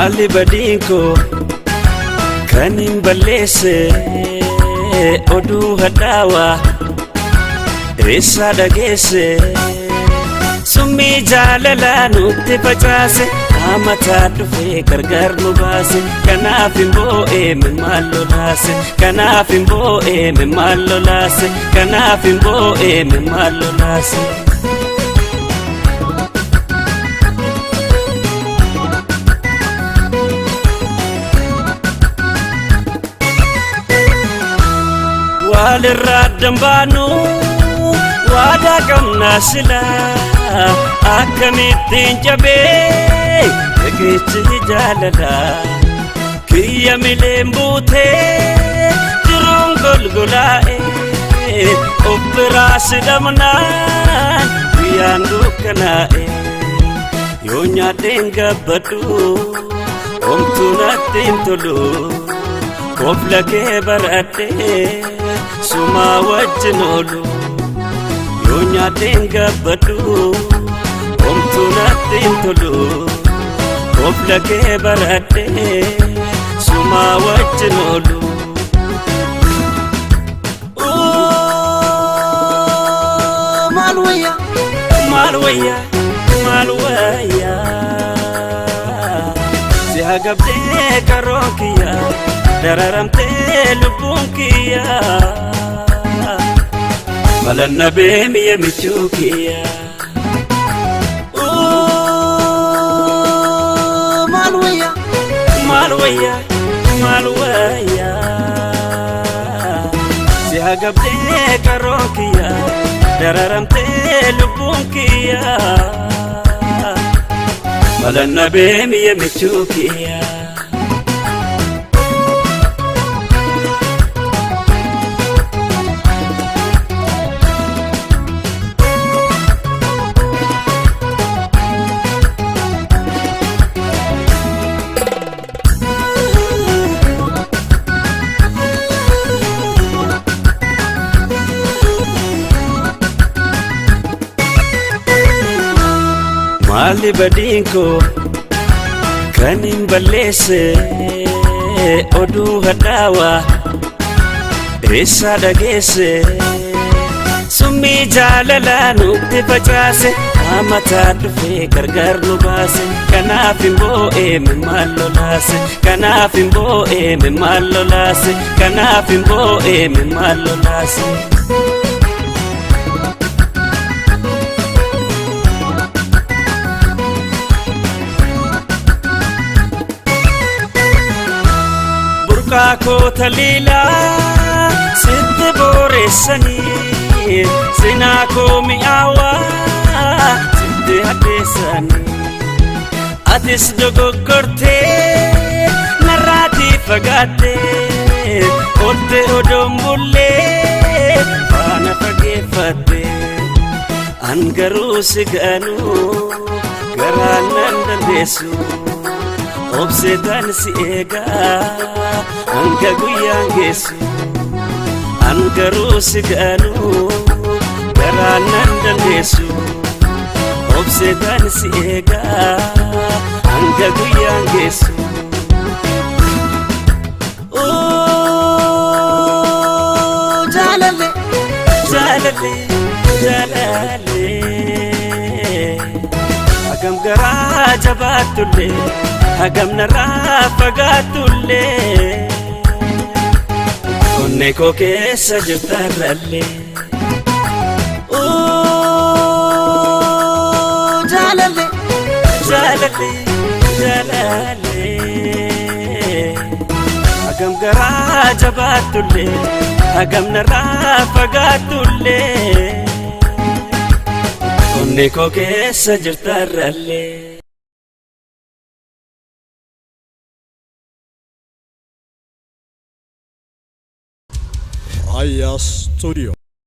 Maali badiin koo kan hin balleesse oduu hadhaawaa eessaa dhageesse? Summii jaalalaa nutti facaase, amataa dhufee gargar nu baase. Kanaaf hin boo'eeme maal lolaase? Kanaaf hin boo'eeme maal lolaase? Kanaaf hin boo'eeme maal lolaase? Walirraa addan baanu waadaa qabnaa, silaa akkamittiin cabee riqichi jaalalaa? Kiyya mileen buutee jiruun golgolaa'e, of biraa sidhamnaan guyyaan dukkanaa'e. Yoo nyaadheen gabbadhu homtuu natti hin tolu, kofla kee baradhee sumaa wajjin oolu. Yoo nyaadheen gabbadhu homtuu natti hin tolu, kofla kee baradhee sumaa wajjin oolu. Maal wayya, maal wayya, maal wayya? Si hagabdee karoon kiyya, dararamtee lubbuun kiyya, malanna beemiya michuu kiyya. Maal wayya, maal wayya, maal wayya? Si hagabdee karoon kiyya, dararamtee lubbuun kiyya, malanna beemiya michuu kiyya. Maali badiin koo kan hin balleesse oduu hadhaawaa eessaa dhageesse? Summii jaalalaa nutti facaase, amataa dhufee gargar nu baase. Kanaaf hin boo'eeme maal lolaase? Kanaaf hin boo'eeme maal lolaase? Kanaaf hin boo'eeme maal lolaase? Burqaa koo taliilaa sitti booreessanii, sinaa koo mi'aawaa sitti hadheessanii, atis dogoggortee narraatii fagaattee olte, odoon bullee faana fageeffatte. An garuu si ganuu garaan nan dandeessu, obseetaan si eegaa hanga guyyaan geessu. An garuu si ganuu garaan nan dandeessu, obseetaan si eegaa hanga guyyaan geessu. Jaalalle, jaalalle, jaalalle, hagam garaa jabaattullee, hagam narraa fagaattullee, onnee koo keessa jirtarrallee. Jaalalle, jaalalle, jaalalle, hagam garaa jabaattullee, hagam narraa fagaattullee, onnee koo keessa jirtarrallee. Raayyaa Studio.